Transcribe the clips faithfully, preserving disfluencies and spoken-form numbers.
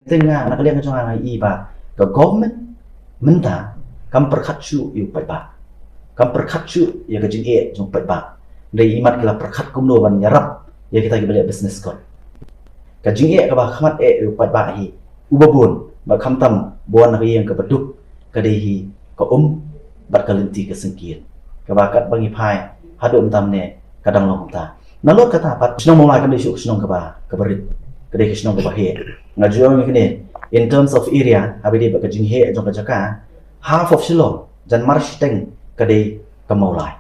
Te nga na ka liang ka jong nga i ba ka government mynta kam pyrkhat shuh ïa u paidbah. Kam pyrkhat shuh ïa ka jingeh jong u paidbah. Dei i mat ki la pyrkhat kumno ban ïarap ïa kita kiba leh business kot. Ka jingeh kaba khmat eh ïa u paidbah hi uba bun, ba khamtam ba wan na ka ïing kaba duk, ka dei hi ka um bad ka lynti ka syngkien. Kaba katba ngi phai haduh mynta mynne ka dang long kumta. Nalor kata pat, shnong Mawlai kam dei shuh ka shnong kaba, kaba rit. Ka dei ka shnong kaba heh. Nga ju ong ïa kane, in terms of area, haba ïadei bad ka jingheh jong ka jaka, half of Shillong, jan mar shiteng ka dei ka Mawlai.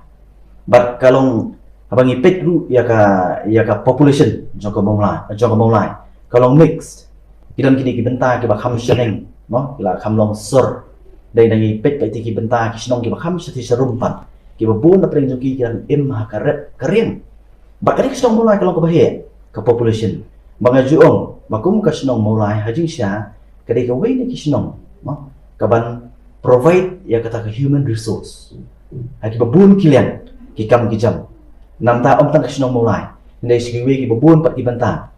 Bad ka long, haba ngi peit ruh ïa ka, ïa ka population jong ka Mawlai, jong ka Mawlai, ka long mixed. Ki don kine ki bynta kiba kham shaneng, no? Ki la kham long sor. Dei na ngi peit pat ïa ki bynta ki shnong kiba kham shathie sharum pat, kiba bun na pdeng jong ki ki dang im ha ka rep ka riang. Bad ka dei ka shnong Mawlai ka long kaba heh ka population. Ba nga ju ong ba kum ka shnong Mawlai ha jingshisha ka dei kawei na ki shnong, no, kaban provide ïa kata ka human resource ha kiba bun ki liang ki kam ki jam. Namar ym tang ka shnong Mawlai, hynrei sha kiwei kiba bun pat ki bynta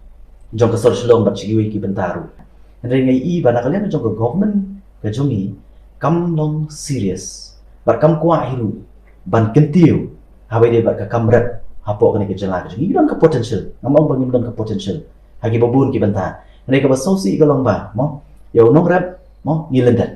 jong ka sor Shillong bad sha kiwei ki bynta ruh. Hynrei nga i ba na ka liang jong ka government ka jong ngi kam long serious bad kam kwah hi ruh ban kyntiew haba ïadei bad ka kam rep hapoh kane ka jylla ka jong ngi. Ngi don ka potential, ngam ong ba ngim don ka potential ha kiba bun ki bynta. Hynrei kaba sngewsih ka long ba, mo, ïa u nongrep, mo, ngi lyndet.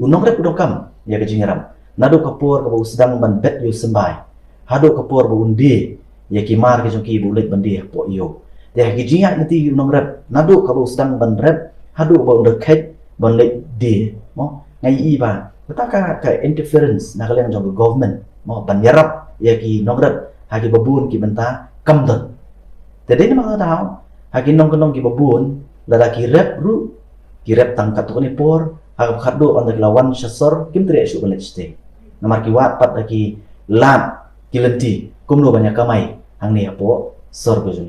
U nongrep u donkam ïa ka jingïarap naduh ka por kaba u sdang ban bet ïa u symbai haduh ka por ba un die ïa ki mar ki jong ki ba u leit ban die hapoh ïew. Te ha ki jingïaid lynti u nongrep naduh kaba u sdang ban rep haduh ba un da khet ban leit die, mo, nga i ba kata ka, ka interference na ka liang jong ka government, mo, ban ïarap ïa ki nongrep ha kiba bun ki bynta kam don. Te dei namar kata daw ha ki nongkyndong kiba bun, lada ki rep ruh ki rep tang katto katne por, ha kaba khatduh ynda ki la wan sha sor kim treh shuh ban leit shatei. Namar ki wad pat da ki lad ki lynti kumno ban ïa kamai hangne hapoh sor ka jong ngi.